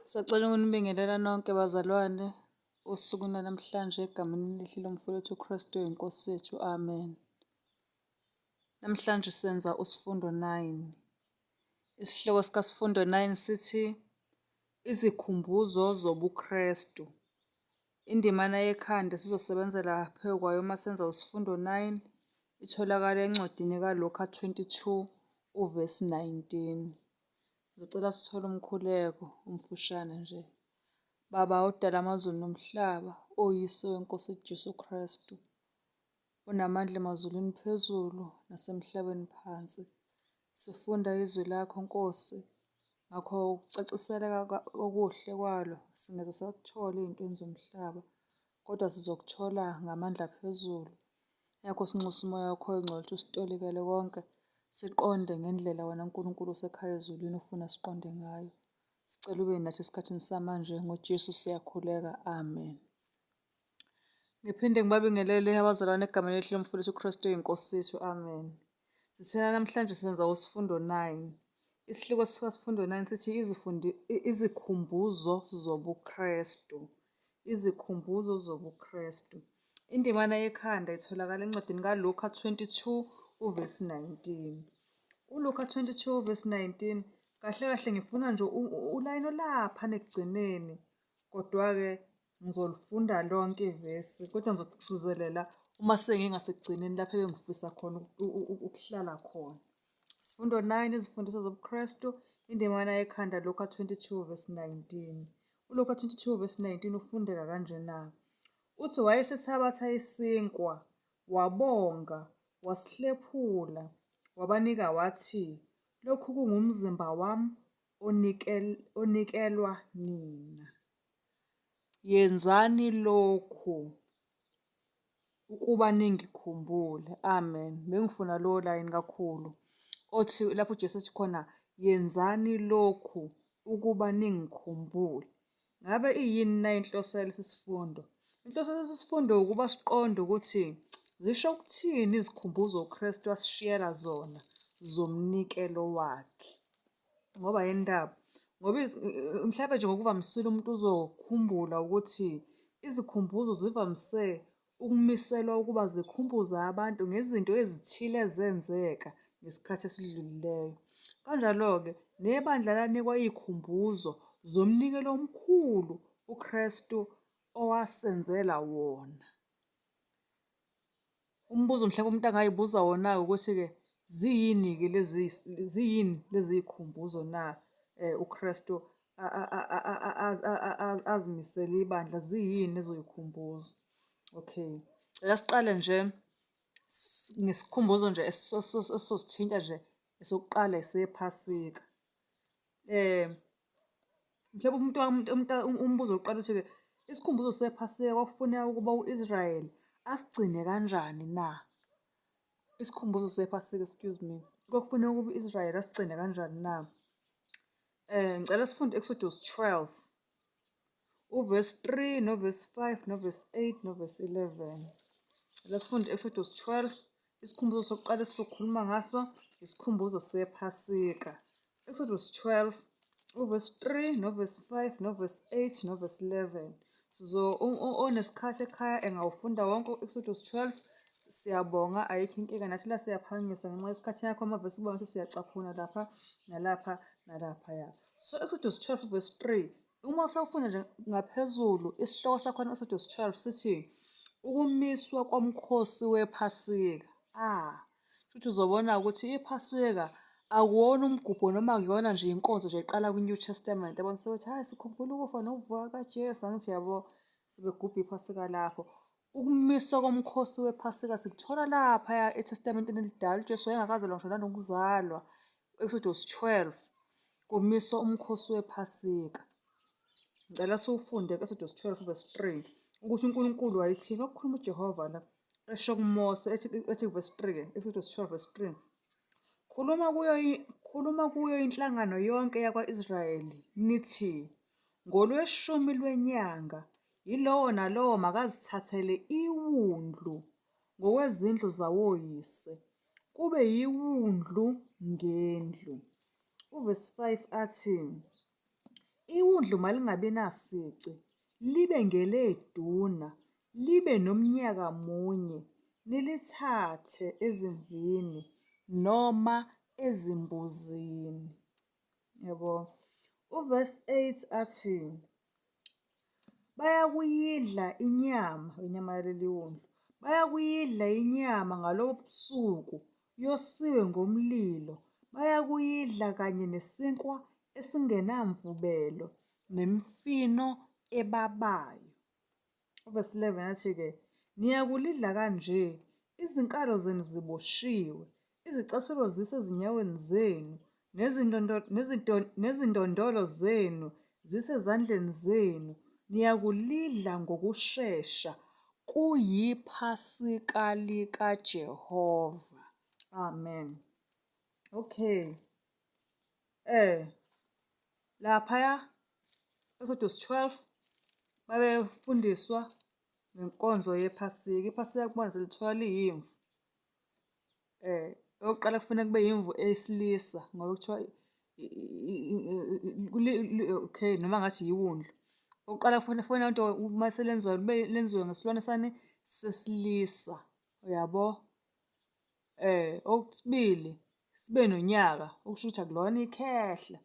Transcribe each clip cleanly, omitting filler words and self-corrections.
Sacela ukunibingelela nonke bazalwane osukwini lwanamhlanje egameni elihle lomfowethu uKristu inkosi yethu. Amen. Namhlanje senza usifundo 9. Isihloko sikasifundo 9 sithi izikhumbuzo zobuKristu. Indimana yekhanda sizosebenzela phezu kwayo uma senza usifundo 9 itholakala encwadini kaLuka 22 uvesi 19. Ngicela sithole umkhuleko omfushane nje. Baba odala amazulu nomhlaba, oyise wenkosi Jesu Kristu, onamandla emazulwini phezulu nasemhlabeni phansi. Sifunda izwi lakho Nkosi, ngakho ukucaciseleka okuhle kwalo singeze sakuthola ey'ntweni zomhlaba, kodwa sizokuthola ngamandla aphezulu. Yakho sinxusa umoya wakho oyingcwele ukuthi usitolikele konke siqonde ngendlela wena Nkulunkulu osekhaya ezulwini ofuna siqonde ngayo. Sicela ube nathi esikhathini samanje ngoJesu siyakhuleka. Amen. Ngiphinde ngibabingelele abazalwane egameni elihle lomfundisi uKristu oyinkosi yethu. Amen. Sithena namhlanje senza usifundo 9. Isihloko sikasifundo 9 sithi izifundi izikhumbuzo zobuKristu. Izikhumbuzo zobuKristu. Indimana yekhanda itholakala encwadini kaLuka 22 uvesi 19. ULuka 22 uvesi 19 kahle kahle ngifuna nje ulayini olapha nekugcineni kodwa-ke ngizolifunda lonke ivesi kodwa ngizogcizelela uma sengingasekugcineni lapho ebengifisa khona ukuhlala khona. Sifundo 9 Izifundiso zobuKristu indimana yekhanda Luka 22 verse 19. ULuka 22 verse 19 ufundeka kanjena. Uthi wayesethabatha isinkwa, wabonga, wasihlephula, wabanika wathi, lokhu kungumzimba wami onikel, onikelwa nina. Yenzani lokhu ukuba ningikhumbule. Amen. Bengifuna lowo layini kakhulu othi lapho uJesu ethi khona yenzani lokhu ukuba ningikhumbule. Ngabe iyini na inhloso yalesi sifundo? Inhloso yalesi sifundo ukuba siqonde ukuthi zisho ukuthini izikhumbuzo uKristu asishiyela zona zomnikelo wakhe. Ngoba yini ndaba? Ngoba mhlawumbe nje ngokuvamisile umuntu uzokhumbula ukuthi izikhumbuzo zivamise ukumiselwa ukuba zikhumbuze abantu ngezinto ezithile ezenzeka ngesikhathi esidlulileyo. Kanjalo-ke nebandla lanikwa iy'khumbuzo zomnikelo omkhulu uKristu owasenzela wona. Umbuzo mhlawumbe umuntu angayibuza wona-ke ukuthi-ke ziyini-ke lezi ziyini lezi y'khumbuzo na uKristu azimisele ibandla ziyini lezo y'khumbuzo? Okay, cela siqale nje ngesikhumbuzo nje esizosithinta nje esokuqala esephasika. Mhlawumbe umuntu umbuzo wokuqala uthi-ke isikhumbuzo sephasika kwakufuneka ukuba u-Israyeli asigcine kanjani na? Isikhumbuzo sephasika, excuse me, kwakufuneka ukuba u-Israyeli asigcine kanjani na? Ngicela sifunde Exodus 12 uvesi 3 novesi 5 novesi 8 novesi 11. Ngicela sifunde Exodus 12 isikhumbuzo sokuqala esizokhuluma ngaso isikhumbuzo sephasika. Exodus 12 uvesi 3 novesi 5 novesi 8 novesi 11. Sizo onesikhathi ekhaya engawufunda wonke u-Exodus 12. Siyabonga, ayikho inkinga nathi la siyaphangisa ngenxa yesikhathi yakho amavesi kuba ngathi siyacaphuna lapha nalapha nalaphaya. So Exodus 12 verse 3 uma usawufunda nje ngaphezulu isihloko sakhona Exodus 12 sithi ukumiswa komkhosi wePhasika. Ah, futhi uzobona ukuthi iPhasika akuwona umgubho noma akuyona nje inkonzo nje eqala kwi-New Testament. Abantu sebethi hayi sikhumbula ukufa nokuvuka kaJesu, angithi yabo sebegubha iPhasika lapho. Ukumiswa komkhosi wePhasika sikuthola laphaya eTestamenteni Elidala. UJesu wayengakazelwa ngisho nanokuzalwa. Exodus 12 kumiswa umkhosi wePhasika. Ngicela siwufunde Exodus 12 verse 3 ukuthi uNkulunkulu wayethini. Kwakukhuluma uJehova la esho kuMose ethi verse 3 Exodus 12 verse 3 Khuluma kuyo khuluma kuyo inhlangano yonke yakwa-Israyeli nithi ngolweshumi lwenyanga Yilowo nalowo makazithathele iwundlu ngokwezindlu zawoyise, kube yiwundlu ngendlu. Uvesi 5 athi, Iwundlu Iwundlu malingabi nasici, libe ngeleduna, libe nomnyaka munye, nilithathe ezimvini noma ezimbuzini. Yabo. Uvesi 8 athi, Bayakuyidla inyama, inyama yaleli wundlu, bayakuyidla inyama ngalobo busuku, yosiwe ngomlilo, bayakuyidla kanye nesinkwa esingenamvubelo nemifino ebabayo. Uvesi 11 athi-ke, niyakulidla kanje, izinkalo zenu ziboshiwe, izicathulo zisezinyaweni zenu, nezindondolo zenu zisezandleni zenu, niyakulidla ngokushesha, kuyiphasika likaJehova. Amen. Okay. Laphaya Exodus 12 babefundiswa ngenkonzo yePhasika. IPhasika kubona selithola liyimvu. Okokuqala kufanele kube yimvu eyesilisa ngoba kuthiwa okay noma ngathi yiwundlu. Okokuqala kufanele kufanele into uma selenziwa kube lenziwe ngesilwane sani sesilisa, uyabo? Okwesibili sibe nonyaka okusho ukuthi akulona ikhehla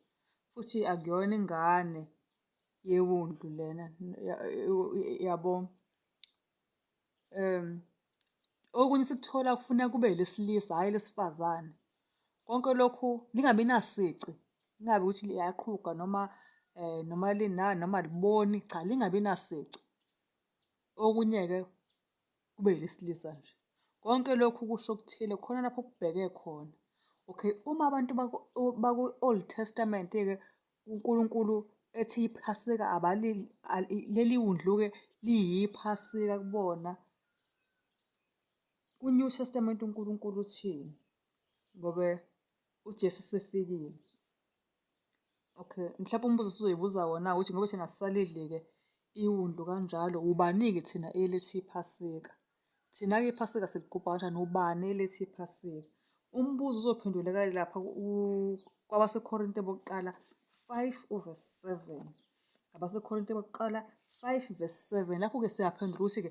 futhi akuyona ingane yewundlu lena yabo. Okunye esikuthola kufuneka kube elesilisa hhayi elesifazane. Konke lokhu lingabi nasici, kungabi ukuthi liyaqhuga noma noma linani noma aliboni, cha lingabi nasici. Okunye-ke kube elesilisa nje. Konke lokhu kusho okuthile khona lapho kubheke khona. Okay, uma abantu baku-Old Testament-ke uNkulunkulu ethi iPhasika leli wundlu-ke liyiPhasika kubona. Ku-New Testament uNkulunkulu uthini? Ngoba uJesu usefikile. Okay, mhlawumbe umbuzo sizoyibuza wona ukuthi ngoba thina sisalidli-ke iwundlu kanjalo, ubani-ke thina eletha iPhasika? Thina-ke iPhasika siligubha kanjani? Ubani eletha iPhasika? Umbuzo uzophenduleka lapha kwabaseKorinte bokuqala 5 uverse 7. AbaseKorinte bokuqala 5 verse 7. Lapho-ke siyaphendula ukuthi-ke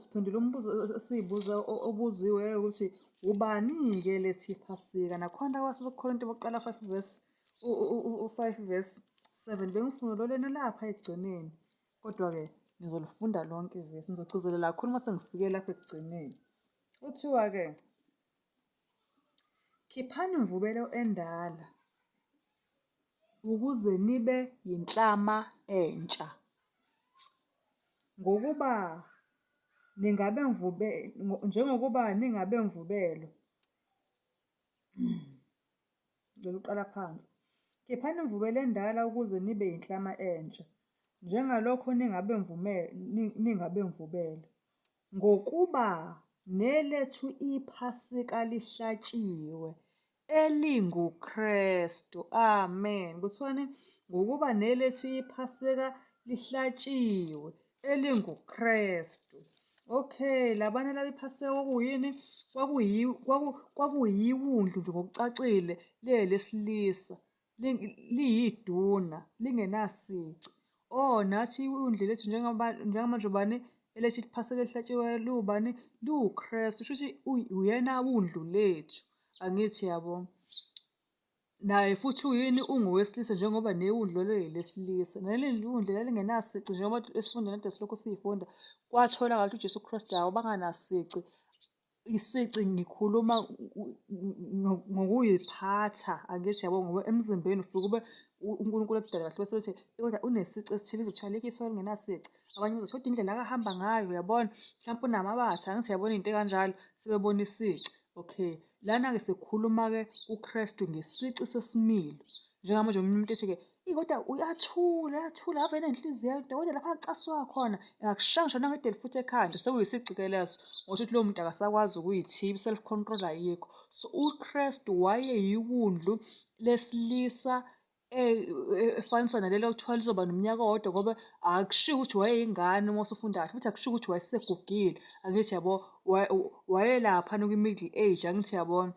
siphendula umbuzo esiyibuza obuziwe ukuthi ubani-ke lethi iPhasika? Nakhona kwabaseKorinte bokuqala 5 verse u-5 verse 7 bengifuna lo lena lapha ekugcineni. Kodwa-ke ngizolifunda lonke ivesi, ngizogcizelela kakhulu uma sengifike lapha ekugcineni. Kuthiwa-ke, khiphani imvubelo endala ukuze nibe yinhlama entsha. Ngokuba ningabe mvube njengokuba ningabe mvubelo Ngicela uqala phansi. Khiphani imvubelo endala ukuze nibe yinhlama entsha, njengalokho ningabemvubelo. Ngokuba nelethu iPhasika lihlatshiwe, elinguKristu. Amen. Kuthiwani? Ngokuba nelethu iPhasika lihlatshiwe, elinguKristu. Okay, labana laba iPhasika kwakuyini? Kwakuyiwundlu nje ngokucacile liyelesilisa, liyiduna, lingenasici. Oh, nathi iwundlu lethu njengoba njengamanje ubani elethu iPhasika elihlatshiweyo liwubani? LiwuKristu. Kusho ukuthi uyena wundlu lethu. Angithi yabo. Naye futhi uyini ungowesilisa njengoba newundlu lelesilisa. Naleli wundlu lalingenasici njengoba esifundeni kade silokhu siyifunda, kwatholakala ukuthi uJesu Kristu awubanganasici. Isici ngikhuluma ngokuyiphatha, angithi yabo ngoba emzimbeni ufike ube uNkulunkulu akudale kahle bese bethi kodwa unesici esithile izothiwa alikho iso elingenasici. Abanye bazothi kodwa indlela akahamba ngayo uyabona mhlawumpe unamabatha, angithi uyabona iy'nto ey'kanjalo sebebona isici. Okay, Lana-ke sikhuluma-ke kuKristu ngesici sesimilo. Njengamanje omunye umuntu ethi-ke, eyi kodwa uyathula, uyathula, ave enenhliziyo ende, kodwa lapha acasuka khona, engakushaya ngisho nangedeli futhi ekhanda, sekuyisici-ke leso. Ngosho ukuthi lowo muntu akasakwazi ukuyithiba, i-self control ayikho. So uKristu wayeyiwundlu lesilisa efaniswa nalelo okuthiwa lizoba nomnyaka owodwa ngoba akushiwo ukuthi wayeyingane uma usufunda kahle futhi akushiwo ukuthi wayesegugile angithi yabo wayelaphana kwi-middle age angithi yabona.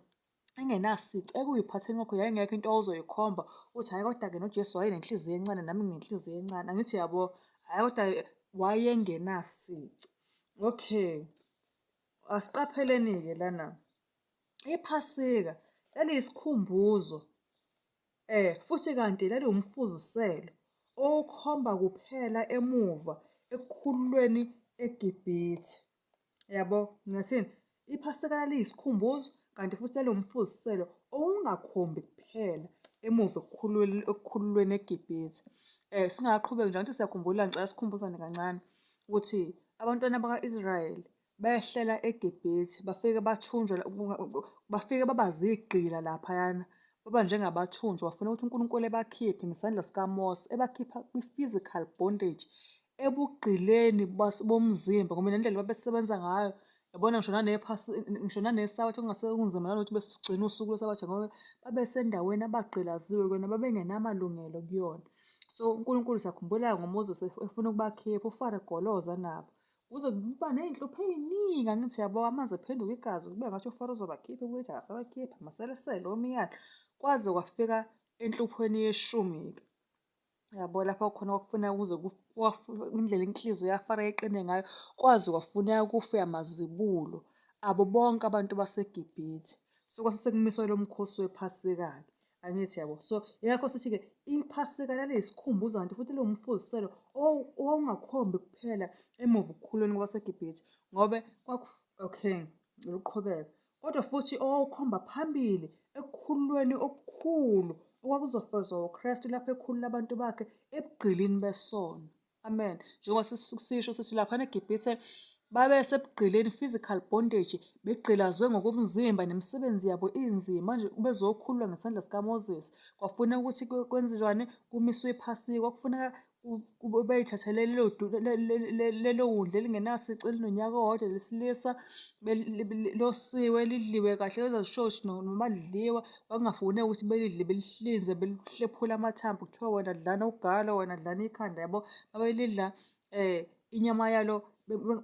Engenasici ekuyiphatheni kwakho yayingekho into owawuzoyikhomba uthi hhayi kodwa-ke noJesu wayenenhliziyo encane nami nginenhliziyo encane. Angithi yabo, hhayi kodwa wayengenasici. Okay, asiqapheleni-ke lana. IPhasika laliyisikhumbuzo futhi kanti laliwumfuziselo owawukhomba kuphela emuva ekukhululweni eGibhithe. Yabo, ngingathini? IPhasika laliyisikhumbuzo kanti futhi laliwumfuziselo owawungakhombi kuphela emuva ekukhululweni eGibhithe. Singakaqhubeki nje, angithi siyakhumbula, ngicela sikhumbuzane kancane ukuthi abantwana bakwa-Israyeli behlela eGibhithe bafike bathunjwa, bafike baba zigqila laphayana, baba njengabathunjwa. Kwafuna ukuthi uNkulunkulu ebakhiphe ngesandla sikaMose, ebakhipha kwi-physical bondage, ebugqileni bomzimba ngoba nendlela ababesebenza ngayo, yabona ngisho nanephasi, ngisho nanesabatha kungase kunzima nanokuthi besigcine usuku lwesabatha ngoba babesendaweni abagqilaziwe kuyona, babengenamalungelo kuyona. So uNkulunkulu siyakhumbula ngoMoses efuna ukubakhipha, uFaro egoloza nabo. Kuze kuba ney'nhlupho ey'ningi angithi yabo amanzi aphenduka igazi kube ngathi uFaro uzobakhipha ukuthi akasabakhipha amaselesele omiyane kwaze kwafika enhluphweni yeshumi-ke. Yabo lapho khona kwakufuneka kuze indlela inhliziyo yaFaro eqine ngayo kwaze kwafuneka kufe amazibulo abo bonke abantu baseGibhithe. So kwase sekumiswa lo mkhosi wePhasika-ke. Angithi yabo. So yingakho sithi-ke iPhasika laliyisikhumbuzo kanti futhi liwumfuziselo owawungakhombi kuphela emuva ukukhululweni kwabaseGibhithe ngoba okay, ngicela ukuqhubeka. Kodwa futhi owawukhomba phambili ekukhululweni okukhulu okwakuzofezwa uKristu lapho ekhulula abantu bakhe ebugqilini besono. Amen. Njengoba sisisho sithi laphana eGibhithe babesebugqileni, physical bondage, begqilazwe ngokomzimba nemisebenzi yabo inzima. Manje bezokhululwa ngesandla sikaMoses. Kwafuneka ukuthi kwenzenjani? Kumiswe iPhasika. Kwakufuneka beyithathele lelo wundlu elingenasici elinonyaka owodwa lesilisa losiwe lidliwe kahle lezazisho ukuthi noma lidliwa Kwakungafuneki ukuthi belidle belihlinze belihlephule amathambo kuthiwa wena dlana ugalo wena dlana ikhanda yabo. Babelidla inyama yalo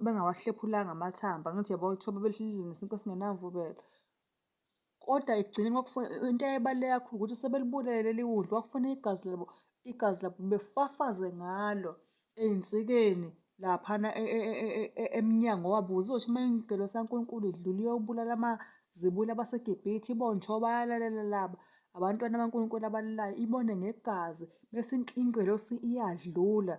bengawahlephulanga amathambo angithi yabo kuthiwa babelidla nesinkwa esingenamvubelo. Kodwa ekugcineni into eyayibaluleke kakhulu ukuthi sebelibulele leli wundlu kwakufuneka igazi labo igazi labo befafaze ngalo ey'nsikeni laphana emnyango wabo uzothi uma ingelosi kaNkulunkulu idlula iyobulala amazibulo abaseGibhithe ibone njengoba bayalalela laba abantwana baNkulunkulu abalelayo ibone ngegazi bese ingelosi iyadlula.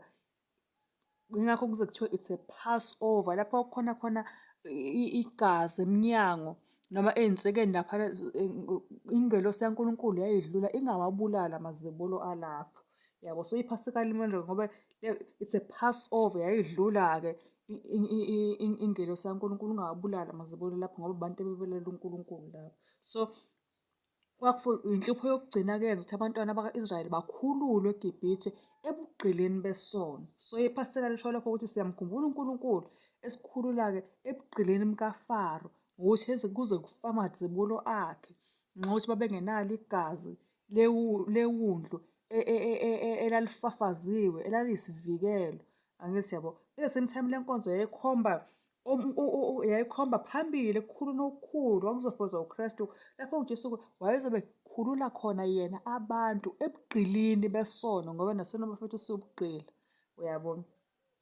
Yingakho kuze kuthiwe it's a Passover lapho okukhona khona igazi emnyango noma ey'nsikeni laphana ingelosi kaNkulunkulu yayidlula ingawabulali amazibulo alapho. Yabo, so iphasika limele ngoba it's a Passover yayidlula-ke ingelosi kaNkulunkulu ingawabulali amazibulo lapho ngoba abantu ebebelele uNkulunkulu lapho. So inhlupho yokugcina-ke yenza ukuthi abantwana bakwa-Israyeli bakhululwe eGibhithe ebugqilini besono. So iphasika lisho lokho ukuthi siyamkhumbula uNkulunkulu esikhulula-ke ebugqilini bukaFaro ngokuthi kuze kufe amazibulo akhe ngenxa yokuthi babengenalo igazi lewundlu e, e, e, elalifafaziwe elaliyisivikelo. Angithi yabo, at the same time le nkonzo yayikhomba yayikhomba phambili ekukhuleni okukhulu kwakuzofezwa uKristu lapho uJesu wayezobe khulula khona yena abantu ebugqilini besono ngoba nesono bafethu siwubugqila uyabona.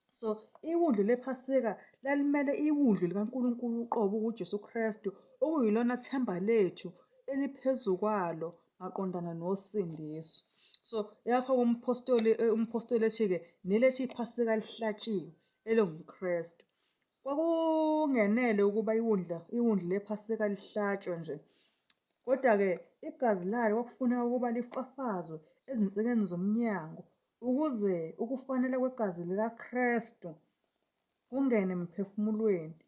So iwundlu lePhasika lalimele iwundlu likaNkulunkulu uqobo uJesu Kristu okuyilona themba lethu eliphezu kwalo maqondana nosindiso. So yakho umphostoli umphostoli ethi-ke nelethi iPhasika lihlatshiwe elinguKristu. Kwakungenele ukuba iwundla iwundlu lePhasika lihlatshwe nje. Kodwa-ke igazi layo kwakufuneka ukuba lifafazwe ezinsikeni zomnyango ukuze ukufanela kwegazi likaKristu kungene emphefumulweni.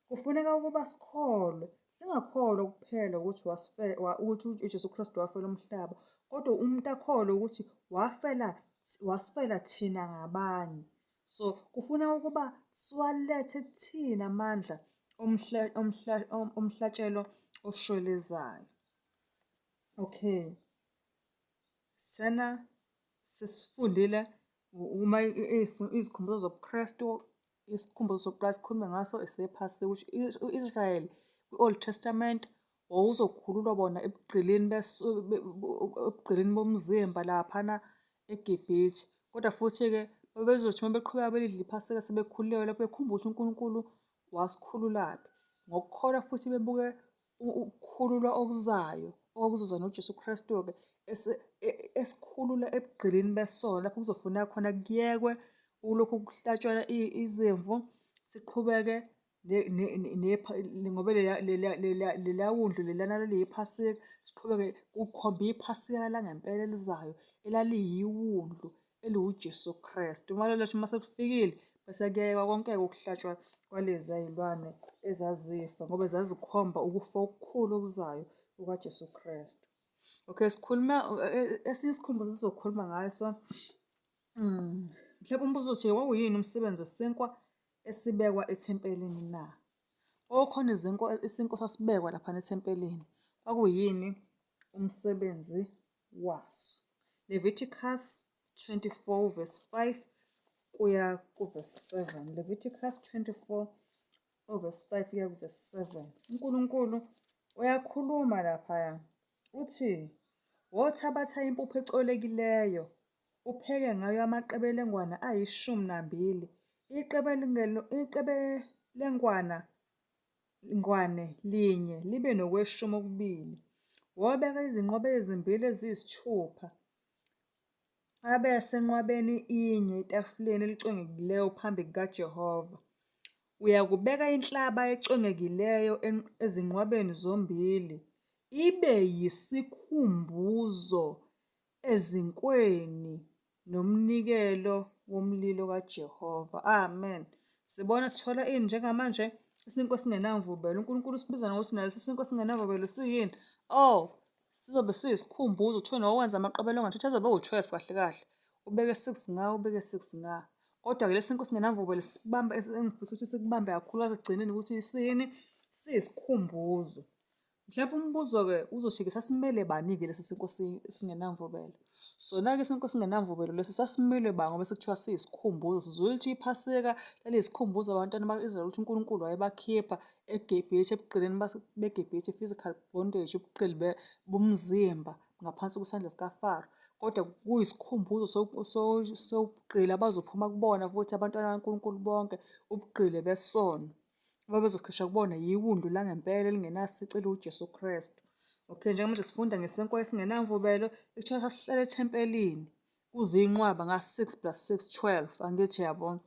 Kufuneka ukuba sikholwe, singakholwa kuphela ukuthi ukuthi uJesu Kristu wafela umhlaba, kodwa umuntu akholwe ukuthi wafela wasifela thina ngabanye. So kufuna ukuba siwalethe kuthina amandla omhlatshelo oshwelezayo. Okay. Sena sesifundile uma izikhumbuzo zobuKristu, isikhumbuzo sokuqala sikhulume ngaso esephasika ukuthi u-Israyeli kwi-Old Testament Wawuzokhululwa bona ebugqilini ebugqilini bomzimba laphana eGibhithe. Kodwa futhi-ke babezothi uma beqhubeka belidla iPhasika sebekhululiwe lapho bekhumbule ukuthi uNkulunkulu wasikhululaphi. Ngokukholwa futhi bebuke ukukhululwa okuzayo okwakuzoza noJesu Kristu-ke esikhulula ebugqilini besono lapho kuzofuneka khona kuyekwe ukulokhu kuhlatshwa izimvu siqhubeke ngoba leliya wundlu leliyana laliyiphasika siqhubeke kukhomba iphasika langempela elizayo elaliyiwundlu eliwuJesu Kristu. Uma lelo uma sekufikile bese kuyekwa konke-ke ukuhlatshwa kwaleziya y'lwane ezazifa ngoba zazikhomba ukufa okukhulu okuzayo kukaJesu Kristu. Okay, sikhuluma esinye isikhumbuzo sizokhuluma ngaso. Mhlawumbe umbuzo uthi wawuyini umsebenzi wesinkwa esibekwa ethempelini na? Kwakukhona izinkwa, isinkwa sasibekwa laphana ethempelini. Kwakuyini umsebenzi waso? Leviticus 24 verse 5 kuya kuverse 7. Leviticus 24 verse 5 kuya kuverse 7. UNkulunkulu uyakhuluma laphaya uthi, Wothabatha impuphu ecolekileyo Upheke ngayo amaqebelengwana ayishumi nambili, iqebelengwana ngwane linye libe nokweshumi okubili. Wobeka izinqwaba ezimbili eziyisithupha abe senqwabeni inye etafuleni elicwengekileyo phambi kukaJehova. Uyakubeka inhlaba ecwengekileyo ezinqwabeni zombili, ibe yisikhumbuzo ezinkweni nomnikelo womlilo kaJehova. Amen. Sibona sithola ini njengamanje? Isinkwa esingenamvubelo. UNkulunkulu usibiza ngokuthi nalesi sinkwa esingenamvubelo siyini? Oh, sizobe siyisikhumbuzo kuthiwe nowenza amaqebelengwane ngathi azobe ewu-12 kahle kahle. Ubeke 6 nga, ubeke 6 nga. Kodwa-ke lesi sinkwa esingenamvubelo sibamba engifisa ukuthi sikubambe kakhulukazi ekugcineni ukuthi siyini? Siyisikhumbuzo. Mhlawumbe umbuzo-ke uzothi-ke sasimele bani-ke lesi sinkwa esingenamvubelo? Sona-ke isinkwa esingenamvubelo lesi sasimelwe bani ngoba sekuthiwa siyisikhumbuzo? Sizwile ukuthi iPhasika laliyisikhumbuzo abantwana bakwa-Israyeli ukuthi uNkulunkulu wayebakhipha eGibhithe, ebugqilini beGibhithe, physical bondage, ubugqili bomzimba ngaphansi kwesandla sikaFaro. Kodwa kuyisikhumbuzo sobugqili abazophuma kubona futhi abantwana bakaNkulunkulu bonke, ubugqili besono. Ababezokhishwa kubona yiwundlu langempela elingenasici eliwuJesu Kristu. Okay, njengamanje sifunda ngesinkwa esingenamvubelo ekuthiwa sasihlala ethempelini kuzinqwaba nga-6 plus 6 12 angithi yabona.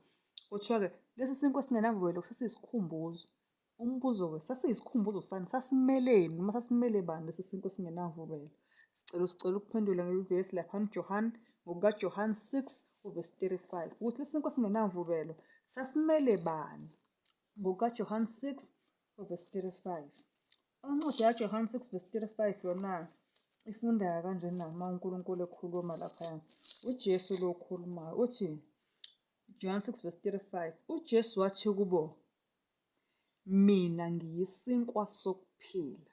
Kuthiwa-ke lesi sinkwa esingenamvubelo sasiyisikhumbuzo. Umbuzo-ke sasiyisikhumbuzo sani? Sasimeleni noma sasimele bani lesi sinkwa esingenamvubelo? Sicela sicela ukuphendula ngevesi laphana uJohane ngokukaJohane 6 uvesi 35 ukuthi lesi sinkwa esingenamvubelo sasimele bani? NgokukaJohane 6 uvesi 35. Incwadi kaJohane 6 verse 35 yona ifundeka kanjena uma uNkulunkulu ekhuluma laphaya. UJesu lo okhulumayo uthi John 6 verse 35 uJesu wathi kubo mina ngiyisinkwa sokuphila.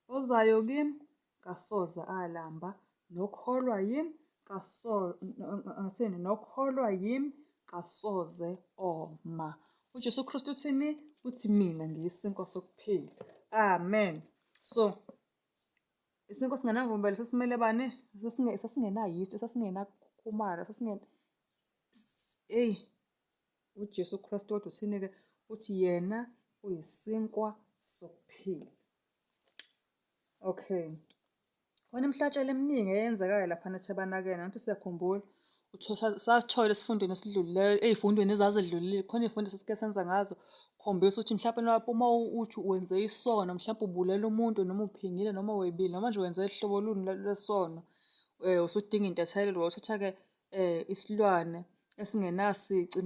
Ozayo kimi kasoze alamba, nokholwa yimi ngathini, nokholwa yimi kasoze oma. UJesu Kristu uthini? Uthi mina ngiyisinkwa sokuphila. Amen. So isinkwa singenamvumbelo sasimele bani? Sasingenayisi, sasingenakhumalo, sasingen eyi uJesu Kristu kodwa uthini-ke? Uthi yena uyisinkwa sokuphila. Okay. Khona imihlatshelo eminingi eyenzekayo laphana eThebanakele, angithi siyakhumbula. Sathola esifundweni esidlulileyo, ey'fundweni ezazidlulile, khona iy'fundo esesike senza ngazo, khombisa ukuthi mhlampe lapho uma uthi wenze isono, mhlampe ubulele umuntu noma uphingile noma webile noma nje wenze hlobo luni lwesono, usudinga intethelelo, wawuthatha-ke isilwane esingenasici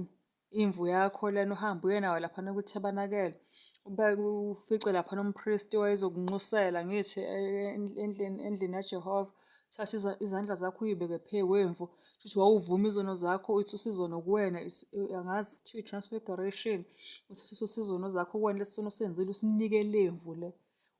imvu yakho lena uhambe uye nayo laphana kwithebanakele ubeke ufice laphana umpristi wayezokunxusela ngithi endlini endlini kaJehova thatha izandla zakho uyibeke phezu kwemvu shuthi wawuvuma izono zakho uthi usizono kuwena angazi kuthiwa i-transfiguration uthi ususe izono zakho kuwena lesi sono osenzile usinike lemvu le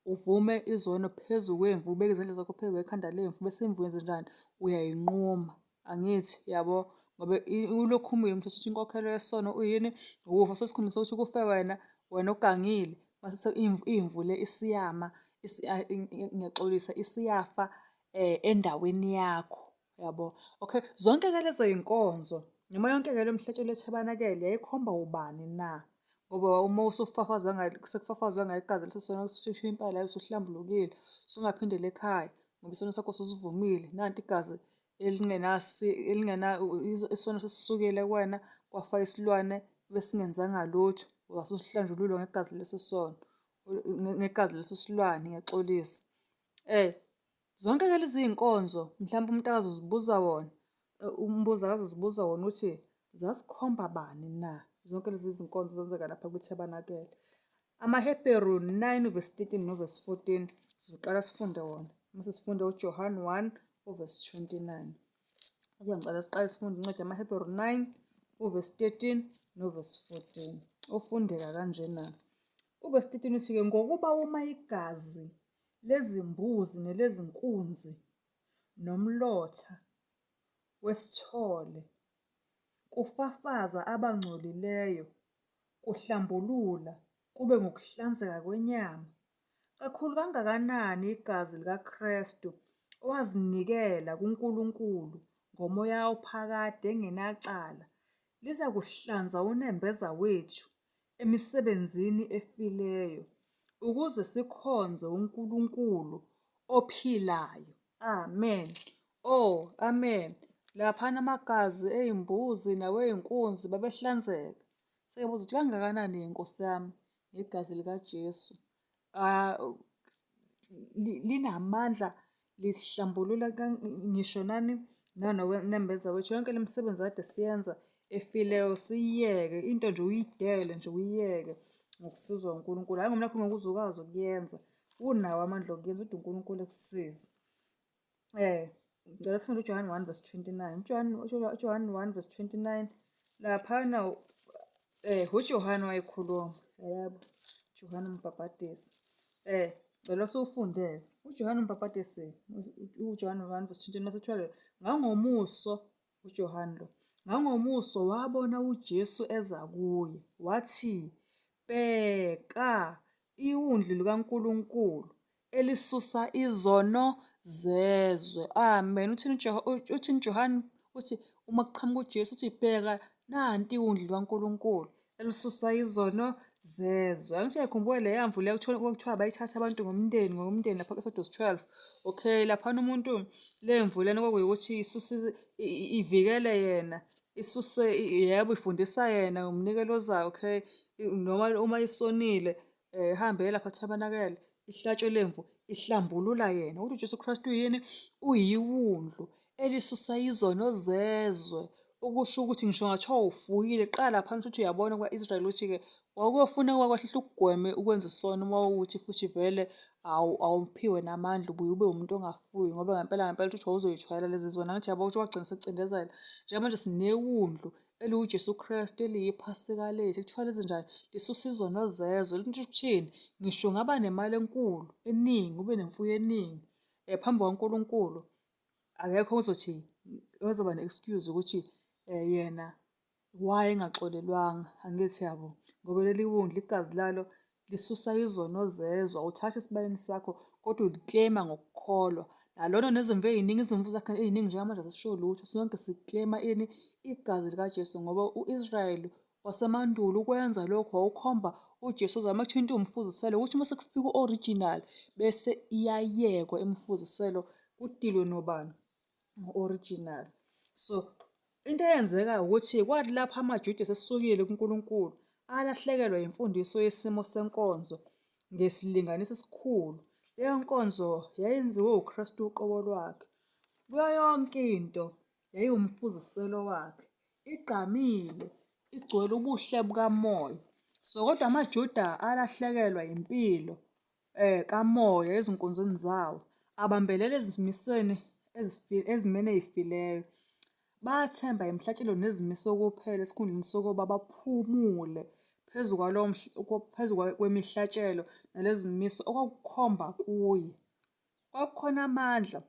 Uvume izono phezu kwemvu, ubeke izandla zakho phezu kwekhanda lemvu, bese imvu yenzenjani? Uyayinquma. Angithi yabo? Ngoba ulokhu umile umthetho uthi inkokhelo yesono uyini? Ukufa. So esikhundleni sokuthi kufe wena, wena ugangile, Mase imvu le isiyama, ngiyaxolisa, isiyafa endaweni yakho, yabo. Okay, zonke-ke lezo y'nkonzo noma yonke-ke le mhlatshelo yethabanakele yayikhomba ubani na? Ngoba uma usufafazwa sekufafazwe ngayo igazi leso sono kusho impela la usuhlambulukile, usungaphindela ekhaya ngoba isono sakho ususivumile. Nanti igazi elingena isono sesisukile kuwena, kwafa isilwane ebesingenzanga lutho, wasuhlanjululwa ngegazi leso sono, ngegazi leso silwane, ngiyaxolisa. Zonke-ke lezi iy'nkonzo mhlawumpe umuntu akazozibuza wona, umbuzo akazozibuza wona uthi zasikhomba bani na zonke lezi zinkonzo ezenzeka lapha kwithabanakele. AmaHebheru 9 uvesi 13 novesi 14 sizoqala sifunde wona mase sifunde uJohane 1 uvesi 29. Kodwa ngicela siqale sifunde incwadi yamaHebheru 9 uvesi 13 novesi 14 ofundeka kanjena. Uvesi 13 uthi-ke ngokuba uma igazi lezimbuzi nelezinkunzi nomlotha wesithole kufafaza abangcolileyo, kuhlambulula kube ngukuhlanzeka kwenyama, kakhulu kangakanani igazi likaKristu owazinikela kuNkulunkulu ngomoya ophakade engenacala, lizakuhlanza unembeza wethu emisebenzini efileyo, ukuze sikhonze uNkulunkulu ophilayo. Amen. Oh, amen. Laphana amagazi ey'mbuzi nawey'nkunzi babehlanzeka. Sekubuza ukuthi kangakanani Nkosi yami ngegazi likaJesu. Ah, linamandla lisihlambulula ngisho nani nanonembeza wethu. Yonke le misebenzi kade siyenza efileyo siyiyeke, into nje uyidele nje uyiyeke ngokusizwa uNkulunkulu. Hhayi ngoba nakhu ngeke uze ukwazi ukuyenza, unawo amandla okuyenza kodwa uNkulunkulu ekusize. Ngicela sifunde uJohane 1 verse 29. UJohane uJohane 1 verse 29 laphana uJohane wayekhuluma, yebo, Johane umbhabhadisi. Ngicela siwufunde-ke. UJohane umbhabhadisi, uJohane 1 verse 29 mase kuthiwa-ke ngangomuso uJohane lo, ngangomuso wabona uJesu eza kuye, wathi, Bheka, iWundlu likaNkulunkulu elisusa izono zezwe. Amen. Uthini uthini uJohane? Uthi uma kuqhamuka uJesu uthi bheka nanti iwundlu likaNkulunkulu elisusa izono zezwe. Angithi uyayikhumbula leya mvu leyo kuthiwa kwakuthiwa bayithatha abantu ngomndeni ngomndeni lapha ku-Exodus 12. Okay, laphana umuntu le mvu lena kwakuyukuthi isuse ivikele yena, isuse yebo ifundisa yena ngomnikelo ozayo, okay, noma uma isonile ihambe iye lapha thabanakele, ihlatshwe lemvu, ihlambulula yena. Ukuthi uJesu Kristu uyini? Uyiwundlu elisusa izono zezwe. Okusho ukuthi ngisho ngathiwa ufuyile, qala phansi ukuthi uyabona kwa-Israyeli ukuthi-ke kwakuyofuneka kwahlehla ukugweme ukwenza isono uma wukuthi futhi vele awuphiwe namandla ubuye ube umuntu ongafuyi ngoba ngempela ngempela ukuthi wawuzoyithwala lezi zona. Angithi yabo ukuthi wagcina sekucindezela. Njengamanje sinewundlu eliwuJesu Kristu eliyiphasika lethu. Kuthiwa lenze njani? Lisusa izono zezwe. Lithi ukuthini? Ngisho ungaba nemali enkulu eningi, ube nemfuyo eningi phambi kukaNkulunkulu, akekho ozothi ozoba ne-excuse ukuthi yena why engaxolelwanga. Angithi yabo? Ngoba leli wundlu igazi lalo lisusa izono zezwe, awuthathi esibayeni sakho kodwa ulikleyima ngokukholwa. Nalona nezimvu ey'ningi, izimvu zakhe ey'ningi njengamanje azisho lutho, sonke sikleyima ini? Igazi likaJesu ngoba u-Israyeli wasemandulo ukwenza lokhu wawukhomba uJesu ozayo. Uma kuthiwa into iwumfuziselo ukuthi uma sekufika u-original bese iyayekwa imifuziselo kudilwe nobani? No-original. So into eyenzeka ukuthi kwathi lapho amaJuda esesukile kuNkulunkulu alahlekelwa imfundiso yesimo senkonzo ngesilinganiso esikhulu. Leyo nkonzo yayenziwe uKristu uqobo lwakhe. Kuyo yonke into yayiwumfuziselo wakhe, igqamile, igcwele ubuhle bukamoya. So kodwa amaJuda alahlekelwa impilo kamoya ezinkonzweni zawo, abambelela ezimisweni ezimene ey'fileyo. Bathemba imihlatshelo nezimiso kuphela esikhundleni sokuba baphumule phezu kwalowo phezu kwemihlatshelo nalezi zimiso okwakukhomba kuye. Kwakukhona amandla,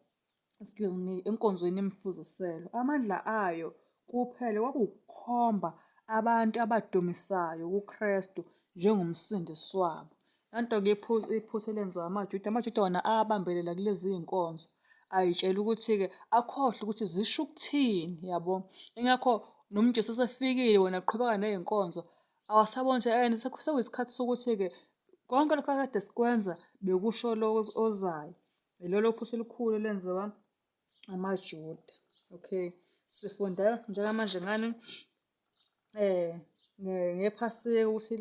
excuse me, enkonzweni yemifuziselo. Amandla ayo kuphela kwakuwukukhomba abantu abadumisayo kuKristu njengoMsindisi wabo. Nanto-ke iphutha elenziwa amaJuda. AmaJuda wona abambelela kulezi iy'nkonzo, ay'tshela ukuthi-ke akhohlwe ukuthi zisho ukuthini, yabo. Ingakho noma uJesu esefikile wona aqhubeka ney'nkonzo, awasaboni ukuthi and sekuyisikhathi sokuthi-ke konke lokhu akade sikwenza bekusho lo ozayo. Yilolo phutha elikhulu elenziwa amaJuda. Okay, sifunda njengamanje ngani ngePhasika ukuthi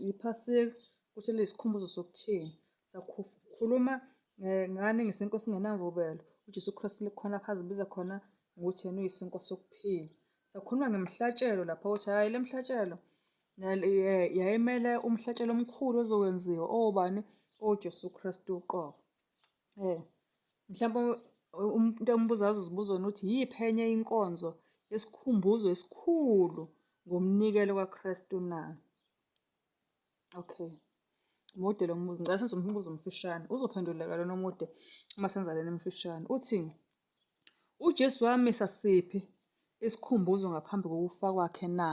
iPhasika ukuthi liyisikhumbuzo sokuthini. Sakhuluma ngani ngesinkwa esingenamvubelo, uJesu Kristu khona lapha azibiza khona ngokuthi yena uyisinkwa sokuphila. Sakhuluma ngemihlatshelo lapha ukuthi hhayi le mhlatshelo yayimele umhlatshelo omkhulu ozokwenziwa obani oJesu Kristu uqobo. Mhlawumbe umuntu ombuza azozibuza wona ukuthi yiyiphi enye inkonzo yesikhumbuzo esikhulu ngomnikelo kaKristu na? Okay. Mude lo mbuzo. Ngicela senze umbuzo omfushane. Uzophenduleka lona omude uma senza lena emfushane. Uthi uJesu wamisa siphi isikhumbuzo ngaphambi kokufa kwakhe na?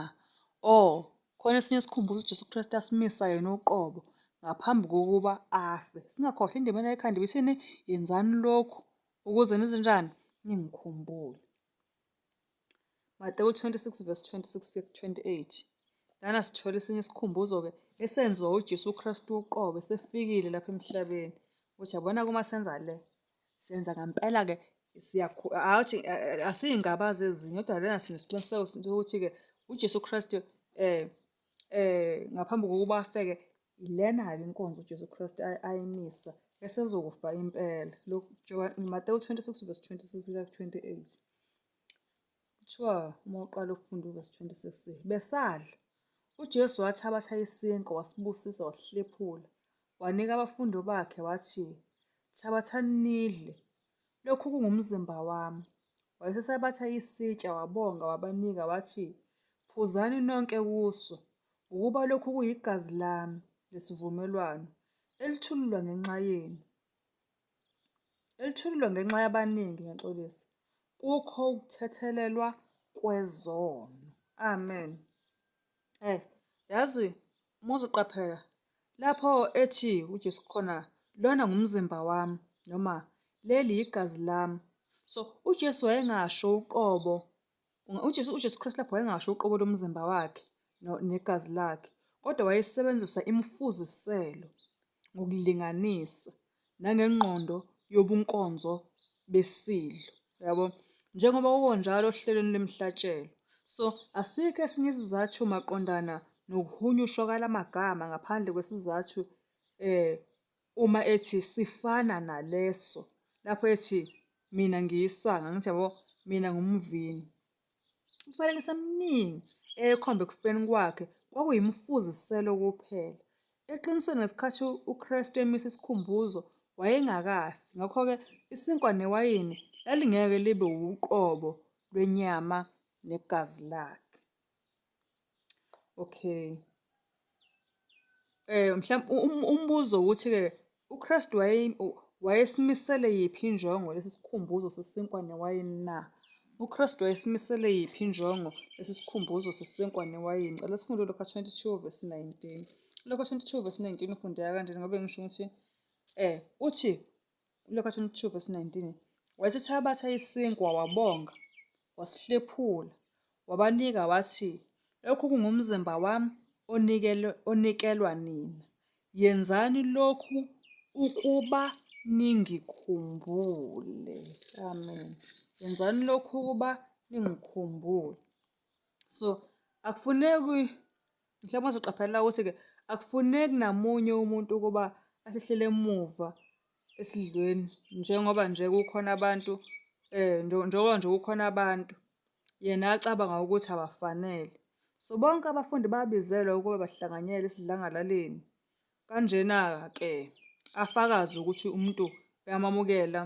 Oh, khona esinye isikhumbuzo uJesu Kristu asimisa yena uqobo ngaphambi kokuba afe. Singakhohlwa indima ekhanda ibithini? Yenzani lokhu ukuze nizenjani? Ningikhumbule. Matewu 26 verse 26 kuya ku-28. Lana sithola esinye isikhumbuzo-ke esenziwa uJesu Kristu uqobo esefikile lapha emhlabeni. Ukuthi yabona uma senza le, senza ngempela-ke awuthi asiyingabazi ezinye kodwa lena sinesiqiniseko sokuthi-ke uJesu Kristu um ngaphambi kokuba afeke Ilena-ke inkonzo uJesu Kristu ayimisa esezokufa impela. Matewu 26 verse 26 kuya ku-28. Kuthiwa uma uqala ukufunda uvesi 26, besadla, uJesu wathabatha isinkwa wasibusisa wasihlephula, wanika abafundi bakhe wathi, Thabathani nidle, lokhu kungumzimba wami. Wayesethabatha isitsha wabonga wabanika wathi, Phuzani nonke kuso, Ngokuba lokhu kuyigazi lami lesivumelwano, elithululwa ngenxa yenu, elithululwa ngenxa yabaningi, ngiyaxolisa, kukho ukuthethelelwa kwezono. Amen. Eh, yazi uma uzoqaphela lapho ethi uJesu khona lona ngumzimba wami noma leli yigazi lami. So uJesu wayengasho uqobo UJesu, uJesu Kristu lapho wayengasho uqobo lomzimba wakhe negazi lakhe, kodwa wayesebenzisa imifuziselo ngokulinganisa nangengqondo yobunkonzo besidlo, yabo. Njengoba kukonjalo ohlelweni lwemihlatshelo. So asikho esinye isizathu maqondana nokuhunyushwa kwalamagama ngaphandle kwesizathu eh uma ethi sifana naleso lapho ethi mina ngiyisanga ngithi yabo mina ngumvini. Umfanekiso eminingi eyekhomba ekufeni kwakhe kwakuyimfuziselo kuphela. Eqinisweni ngesikhathi uKristu emisa isikhumbuzo wayengakafi, ngakho-ke isinkwa newayini lalingeke libe wuqobo lwenyama negazi lakhe. Okay. Mhlawumbe umbuzo ukuthi-ke uKristu wayesimisele yiphi injongo lesi sikhumbuzo sesinkwa newayini na? UKristu wayesimisele yiphi injongo lesi sikhumbuzo sesinkwa newayini? Cela sifunde uLuka 22 verse 19. ULuka 22 verse 19 ufundeka kanjani ngoba ngisho ukuthi uthi uLuka 22 verse 19 wayesethabatha isinkwa wabonga wasihlephula Wabanika wathi, Lokhu kungumzimba wami onikelwa nina. Yenzani lokhu ukuba ningikhumbule. Amen. Yenzani lokhu ukuba ningikhumbule. So akufuneki mhlawumbe uzoqaphela ukuthi-ke akufuneki namunye umuntu ukuba ahlehlele emuva esidlweni njengoba nje kukhona abantu njengoba nje kukhona abantu yena acabanga ukuthi abafanele. So bonke abafundi babizelwa ukuba bahlanganyele esidlangalaleni. Kanjena-ke afakaze ukuthi umuntu uyamamukela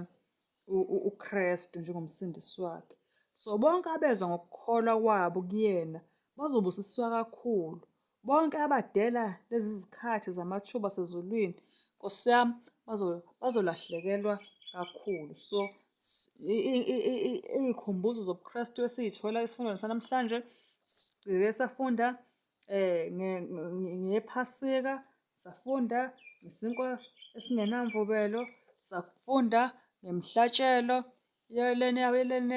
uKristu njengomsindisi wakhe. So bonke abezwa ngokukholwa kwabo kuyena bazobusiswa kakhulu. Bonke abadela lezi zikhathi zamathuba asezulwini, Nkosi yami, bazolahlekelwa kakhulu. So iy'khumbuzo zobuKristu esiy'thola esifundweni sanamhlanje, sike safunda ngePhasika, Safunda ngesinkwa esingenamvubelo, safunda ngemihlatshelo lena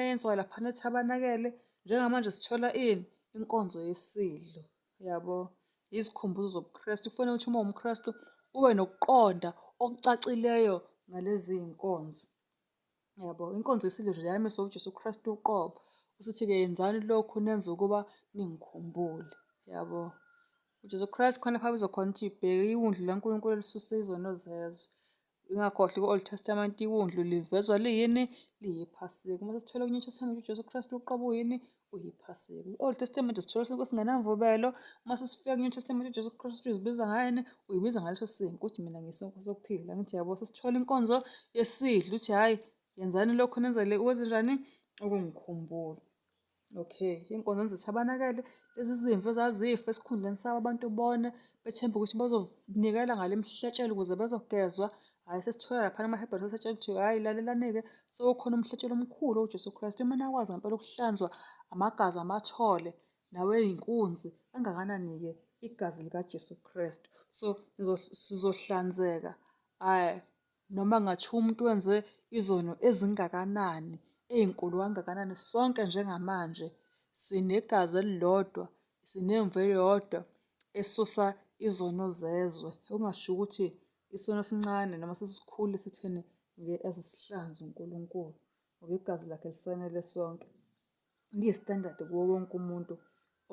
eyenziwa laphana ethabanakele. Njengamanje sithola ini? Inkonzo yesidlo, yabo. Izikhumbuzo zobuKristu. Kufanele ukuthi uma uwumKristu ube nokuqonda okucacileyo ngalezi iy'nkonzo. Yabo, inkonzo yesidlo nje yamiswa uJesu Kristu uqobo. Usuthi-ke yenzani lokhu nenze ukuba ningikhumbule. Yabo. UJesu Kristu khona lapha abizwa khona ukuthi bheka iwundlu likaNkulunkulu elisusa izono zezwe. Ungakhohlwa ku-Old Testament iwundlu livezwa liyini? Liyiphasika. Uma sesithola ku-New Testament uJesu Kristu uqobo uyini? Uyiphasika. Ku-Old Testament sithola isinkwa esingenamvubelo. Uma sesifika ku-New Testament uJesu Kristu uzibiza ngani? Uyibiza ngaleso sinkwa ukuthi mina ngiyisinkwa sokuphila. Ngithi yabo sesithola inkonzo yesidlo ukuthi hhayi yenzani lokhu nenzele ukwenzenjani? Ukungikhumbula. Okay, iy'nkonzo zethabanakele lezi zimvu ezazifa esikhundleni sabo abantu bone bethemba ukuthi bazonikela ngale mihlatshelo ukuze bezogezwa. Hhayi sesithola laphana amaHebheru sesetshela ukuthi hhayi lalelani-ke sekukhona umhlatshelo omkhulu uJesu Kristu. Uma nakwazi ngempela ukuhlanzwa amagazi amathole nawey'nkunzi kangakanani-ke igazi likaJesu Kristu. So sizohlanzeka hhayi Noma kungathiwa umuntu wenze izono ezingakanani, ey'nkulu kangakanani, sonke njengamanje sinegazi elilodwa, sinemvu eyodwa esusa izono zezwe. Okungasho ukuthi isono esincane noma sesikhulu esitheni ngeke aze asihlanze uNkulunkulu ngoba igazi lakhe lisanele sonke. Liyi-standard kuwo wonke umuntu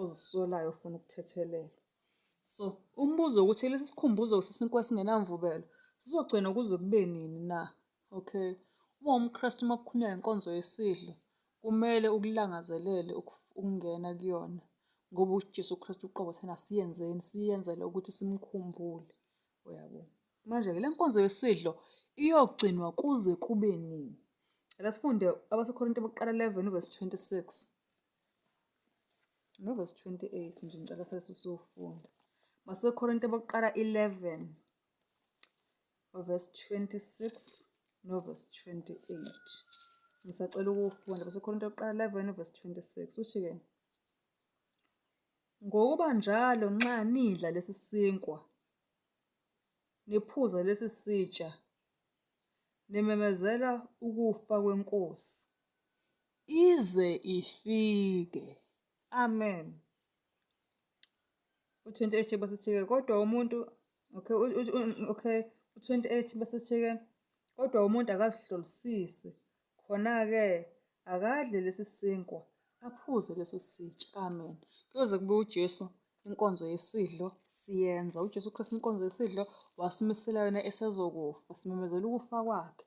ozisolayo ofuna ukuthethelelwa. So umbuzo ukuthi lesi sikhumbuzo sesinkwa esingenamvubelo sizogcinwa kuze kube nini na? Okay. Uma uwumKristu uma kukhulunywa ngenkonzo yesidlo kumele ukulangazelele ukungena kuyona ngoba uJesu Kristu uqobo thina siyenzeni siyenzele ukuthi simkhumbule. Uyabo? Manje-ke le nkonzo yesidlo iyogcinwa kuze kube nini? Ake sifunde abaseKorinte bokuqala 11 verse 26. Novesi 28 nje ngicela sesiwufunda. BaseKorinte bokuqala 11 verse 26 novesi 28. Ngisacela ukuwufunda baseKorinte bokuqala 11 verse 26 uthi-ke ngokuba njalo nxa nidla lesi sinkwa niphuza lesi sitsha nimemezela ukufa kwenkosi ize ifike. Amen. U-28 bese-ke kodwa umuntu okay okay u-28 bese-ke kodwa umuntu akazihlolisise khona-ke akadle lesi sinkwa aphuze leso sitsha. Amen. Kuyoze kube uJesu inkonzo yesidlo siyenza. UJesu Kristu inkonzo yesidlo wasimisela yona esezokufa, simemezela ukufa kwakhe.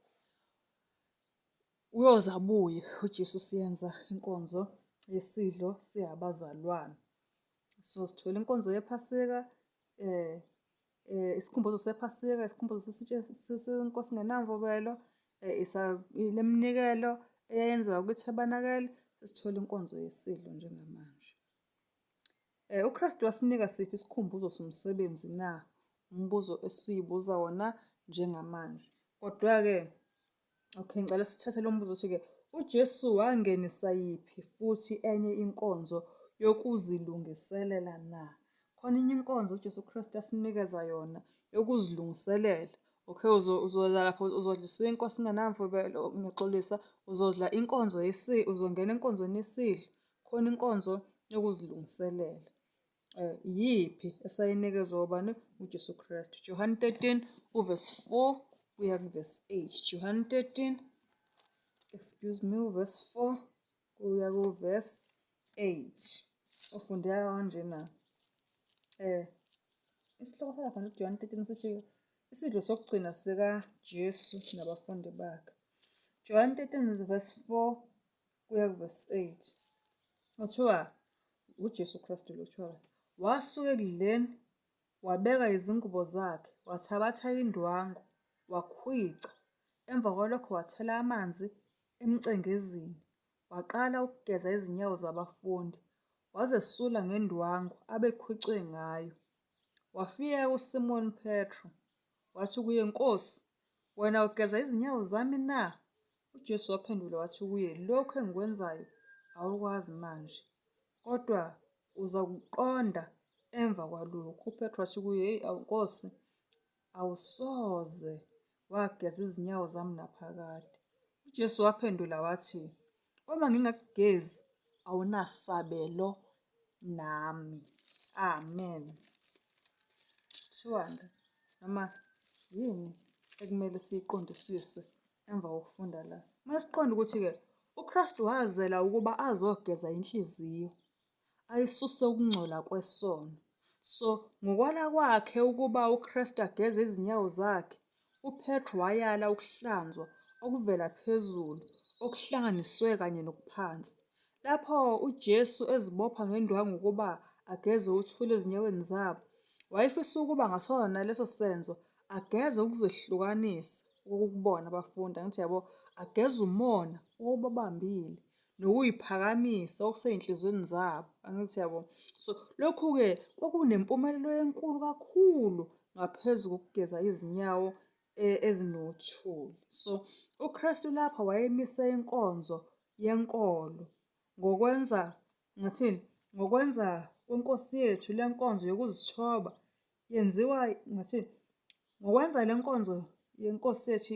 Uyoze abuye uJesu siyenza inkonzo yesidlo siyabazalwane. So sithola inkonzo yePhasika eh eh isikhumbuzo sePhasika, isikhumbuzo sesitshe senkosi ngenamvubelo, eh, isa leminikelo eyayenziwa kwithabanakele, sesithola inkonzo yesidlo njengamanje. Eh, uKristu wasinika siphi isikhumbuzo somsebenzi na? Umbuzo esiyibuza wona njengamanje. Kodwa-ke Okay, ngicela sithathe lo mbuzo othi-ke uJesu wangenisa yiphi futhi enye inkonzo yokuzilungiselela na? Khona enye inkonzo uJesu Kristu asinikeza yona yokuzilungiselela. Okay, uzoza lapho uzodla isinkwa singenamvubelo, ngiyaxolisa, uzodla inkonzo uzongena enkonzweni yesidlo. Khona inkonzo yokuzilungiselela. Eh, iyiphi esayinikezwa ubani? UJesu Kristu. Johane 13 uvesi 4 kuya kuvesi 8. Johane 13 excuse me uvesi 4 kuya kuvesi 8. Ufundeka kanjena. Eh isihloko salapha uJohane 13 sithi isidlo sokugcina sikaJesu nabafundi bakhe. Johane 13 verse 4 kuya kuvesi 8. Kuthiwa uJesu Kristu lo kuthiwa wasuka ekudleni wabeka izingubo zakhe wathabatha indwangu wakhwica emva kwalokho wathela amanzi emcengezini waqala ukugeza izinyawo zabafundi wazesula ngendwangu abekhwicwe ngayo. Wafika kuSimoni Petru wathi kuye, Nkosi, wena ugeza izinyawo zami na? UJesu waphendula wathi kuye, Lokhu engikwenzayo awukwazi manje, kodwa uzakuqonda emva kwalokhu. UPetru wathi kuye, Heyi, awu Nkosi, awusoze wageza izinyawo zami naphakade. UJesu waphendula wathi, Uma ngingakugezi, awunasabelo nami. Amen. Kuthiwani noma yini ekumele siyiqondisise emva kokufunda la? Kumele siqonde ukuthi-ke uKristu wazela ukuba azogeza inhliziyo, ayisuse ukungcola kwesono. So ngokwala kwakhe ukuba uKristu ageze izinyawo zakhe, uPetru wayala ukuhlanzwa okuvela phezulu okuhlanganiswe kanye nokuphansi. Lapho uJesu ezibopha ngendwangu ukuba ageze uthuli ezinyaweni zabo, wayefisa ukuba ngasona leso senzo ageze ukuzehlukanisa okukubona abafundi, angithi yabo, ageze umona owawubabambile nokuyiphakamisa okusey'nhliziyweni zabo, angithi yabo. So lokhu-ke kwakunempumelelo enkulu kakhulu ngaphezu kokugeza izinyawo ezinothuli. So uKristu lapha wayemise inkonzo yenkolo ngokwenza ngathini ngokwenza kweNkosi yethu le nkonzo yokuzithoba yenziwa ngathini ngokwenza le nkonzo yeNkosi yethu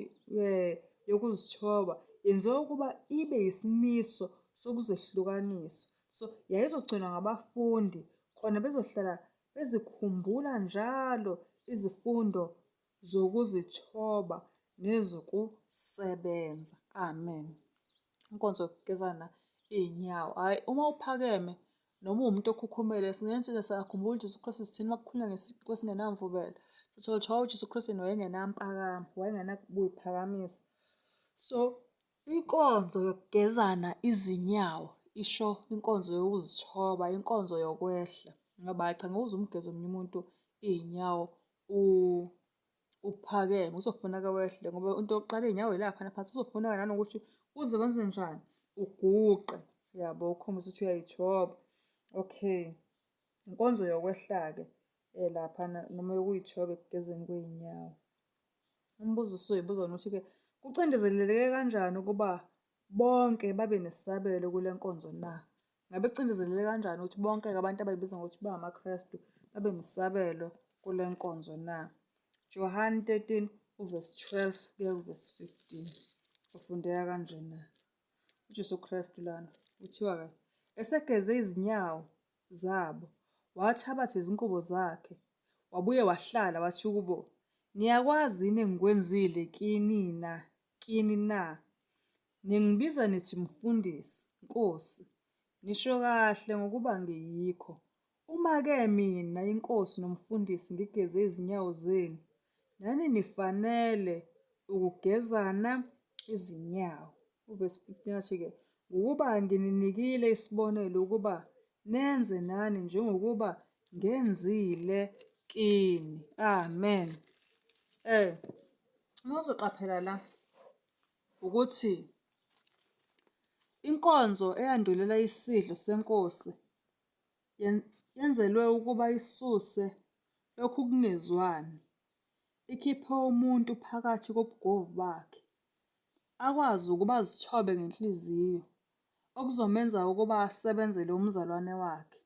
yokuzithoba yenziwa ukuba ibe yisimiso sokuzehlukanisa. So yayizogcinwa ngabafundi khona bezohlala bezikhumbula njalo izifundo zokuzithoba nezokusebenza. Amen. Inkonzo yokugezana iy'nyawo. Hhayi, uma uphakeme noma uwumuntu okhukhumele singentshe siyakhumbula uJesu Kristu sithini uma kukhulunywa ngesiqu esingenamvubelo. Sithola kuthiwa uJesu Kristu yena wayengenampakamo, wayengenakuyiphakamisa. So inkonzo yokugezana izinyawo isho inkonzo yokuzithoba, inkonzo yokwehla. Ngoba cha ngeke uze umgeze omunye umuntu iy'nyawo uphakeme uzofuneka wehle ngoba into yokuqala iy'nyawo yilaphana phansi uzofuneka nanokuthi uze wenze njani uguqe yabo ukhombise ukuthi uyayithoba. Okay, inkonzo yokwehla-ke eh, laphana noma yokuyithoba ekugezeni kwey'nyawo. Umbuzo esizoyibuza wona ukuthi-ke kucindezeleleke kanjani ukuba bonke babe nesabelo kule nkonzo na? Ngabe kucindezeleke kanjani ukuthi bonke-ke abantu abayibiza ngokuthi bangamaKristu babe nesabelo kule nkonzo na? Johane 13 uvesi 12 kuya kuvesi 15. Ufundeka kanjena. UJesu Kristu lana kuthiwa-ke esegeze izinyawo zabo, wathabatha izingubo zakhe, wabuye wahlala wathi kubo, Niyakwazi yini engikwenzile kinina kini na? Ningibiza nithi Mfundisi, Nkosi, nisho kahle ngokuba ngiyikho. Uma-ke mina, iNkosi noMfundisi, ngigeze izinyawo zenu, nani nifanele ukugezana izinyawo. Uvesi 15 athi-ke, ngokuba ngininikile isibonelo ukuba nenze nani njengokuba ngenzile kini. Amen. Eh, uma uzoqaphela la ukuthi inkonzo eyandulela isidlo senkosi yenzelwe ukuba isuse lokhu kungezwani, ikhiphe umuntu phakathi kobugovu bakhe, akwazi ukuba azithobe ngenhliziyo, okuzomenza ukuba asebenzele umzalwane wakhe.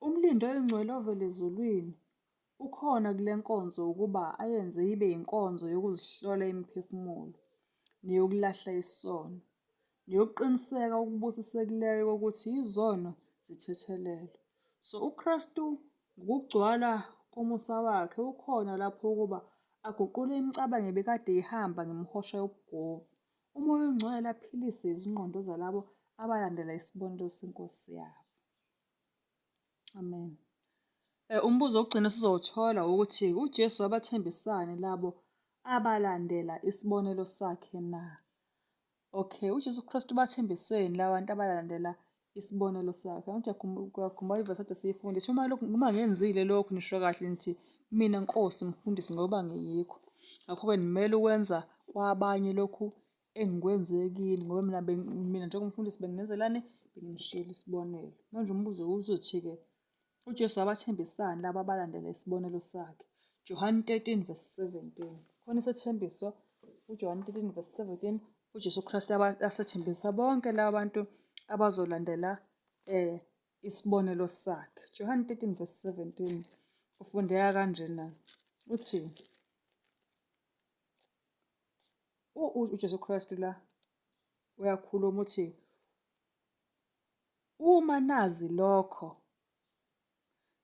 Umlindi oyingcwele ovela ezulwini ukhona kule nkonzo ukuba ayenze ibe yinkonzo yokuzihlola imiphefumulo neyokulahla isono, neyokuqiniseka okubusisekileyo kokuthi izono zithethelelwe. So uKristu ngokugcwala komusa wakhe ukhona lapho ukuba aguqule imicabango ebikade ihamba ngemihosha yobugovu. UMoya oNgcwele aphilise izingqondo zalabo abalandela isibonelo seNkosi yabo. Amen. Eh, umbuzo wokugcina sizowuthola ukuthi uJesu wabathembisani labo abalandela isibonelo sakhe na? Okay, uJesu Kristu ubathembiseni laba bantu abalandela isibonelo sakhe? Angithi uyakhumbula ivesi ade siyifunde ithi uma lokhu uma ngenzile lokhu nisho kahle nithi mina Nkosi mfundisi ngoba ngiyikho. Ngakho-ke nimele ukwenza kwabanye lokhu engikwenze kini ngoba mina mina njengomfundisi benginenzelani benginishiyela isibonelo. Manje umbuzo uzothi-ke uJesu wabathembisani laba abalandela isibonelo sakhe? Johane 13 verse 17. Khona isethembiso uJohane 13 verse 17 uJesu Kristu asethembisa bonke laba bantu abazolandela eh isibonelo sakhe. Johane 13 verse 17 ufundeka kanjena. Uthi UJesu Kristu la uyakhuluma uthi uma nazi lokho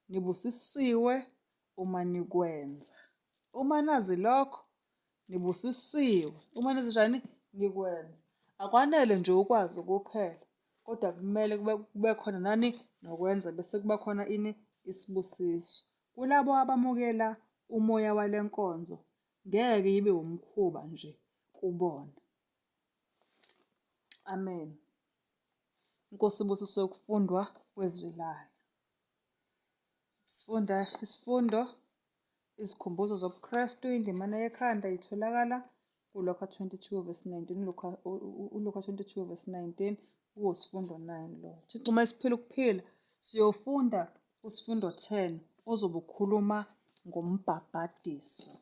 nibusisiwe uma nikwenza. Uma nazi lokho nibusisiwe uma nenze njani nikwenza. Akwanele nje ukwazi kuphela kodwa kumele kube, kube khona nani nokwenza bese kuba khona ini isibusiso. Kulabo abamukela umoya wale nkonzo ngeke ibe wumkhuba nje kubona. Amen. Inkosi ibusise ukufundwa kwezwi layo. Sifunda isifundo Izikhumbuzo zobuKristu, indimana yekhanda itholakala kuLuka 22 verse 19, uLuka 22 verse 19 kuwusifundo 9 lo. Thixo uma esiphila ukuphila siyofunda usifundo 10 ozobe ukhuluma ngombhabhadiso.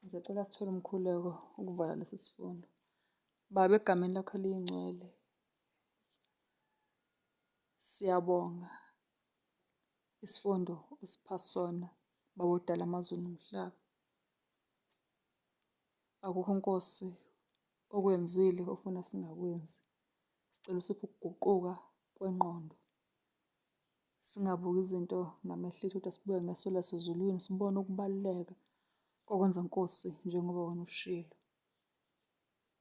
Ngizocela sithole umkhuleko ukuvala lesi sifundo. Baba egameni lakho eliyingcwele siyabonga isifundo osipha sona baba odala amazulu nomhlaba. Akukho Nkosi okwenzile ofuna singakwenzi. Sicela usiphe ukuguquka kwengqondo. Singabuki izinto ngamehlo ethu kodwa sibuke ngeso lasezulwini sibone ukubaluleka kokwenza Nkosi njengoba wena ushilo.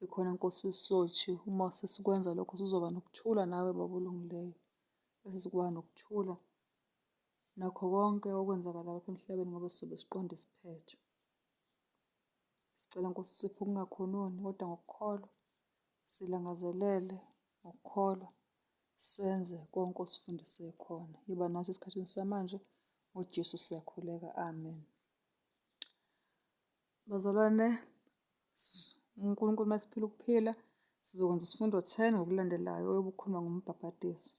Ikhona Nkosi sizothi uma sesikwenza lokho sizoba nokuthula nawe baba olungileyo. Bese sikuba nokuthula nakho konke okwenzakala lapha emhlabeni ngoba sizobe siqonda isiphetho. Sicela Nkosi usiphe ukungakhononi kodwa ngokukholwa silangazelele ngokukholwa senze konke osifundise khona. Yiba nathi esikhathini samanje ngoJesu siyakhuleka. Amen. Bazalwane, uNkulunkulu uma siphila ukuphila sizokwenza isifundo 10 ngokulandelayo oyobe ukhuluma ngombhabhadiso.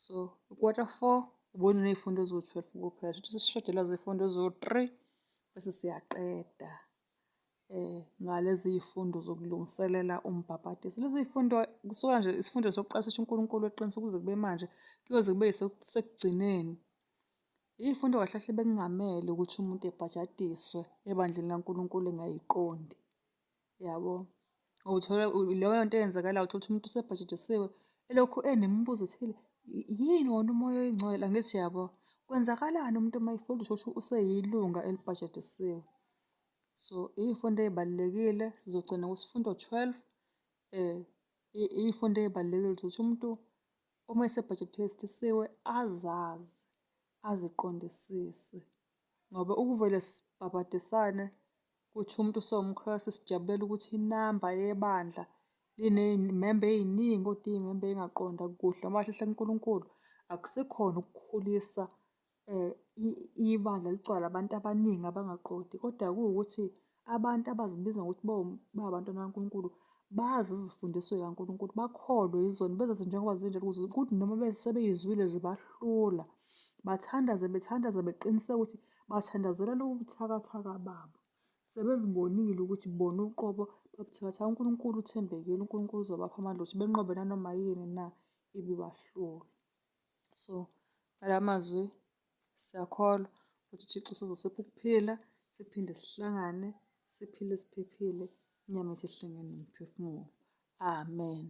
So quarter 4 ubona ney'fundo eziwu-12 kuphela. Shuthi sesishodelwa zifundo eziwu-3 bese siyaqeda ngalezi y'fundo zokulungiselela umbhabhadiso. Lezi y'fundo kusuka nje isifundo sokuqala sisho uNkulunkulu weqiniso kuze kube manje kuyoze kube sekugcineni. Iy'fundo kahle kahle bekungamele ukuthi umuntu ebhajadiswe ebandleni likaNkulunkulu engayiqondi, yabo. Uthola leyo nto eyenzakalayo uthole ukuthi umuntu usebhajadisiwe elokhu enemibuzo ethile, yini wona umoya oyingcwele? Angithi yabo? Kwenzakalani umuntu uma efunda uthole ukuthi useyilunga elibhajadisiwe. So iy'fundo ey'balulekile sizogcina kusifundo 12 iy'fundo ey'balulekile ukuthi umuntu uma esebhajadisiwe azazi, aziqondisise ngoba ukuvele sibhabhadisane kuthi umuntu usewumKristu sijabulela ukuthi inamba yebandla liney'memba ey'ningi kodwa iy'memba ey'ngaqonda kuhle ngoba kahle hle kuNkulunkulu akusikhona ukukhulisa ibandla ligcwale abantu abaningi abangaqondi kodwa kuwukuthi abantu abazibiza ngokuthi bawabantwana bakaNkulunkulu bazi izifundiso zikaNkulunkulu, bakholwe yizona, bezazi njengoba zinjalo ukuze kuthi noma sebeyizwile zibahlula, bathandaze bethandaza beqiniseka ukuthi bathandazela lobu buthakathaka babo. Sebezibonile ukuthi bona uqobo babuthakathaka, uNkulunkulu uthembekile, uNkulunkulu uzobapha amandla ukuthi benqobe nanoma yini na ibibahlula. So ngala mazwi siyakholwa ukuthi uThixo usezosipha ukuphila siphinde sihlangane siphile siphephile inyama isihlangene nomphefumulo. Amen.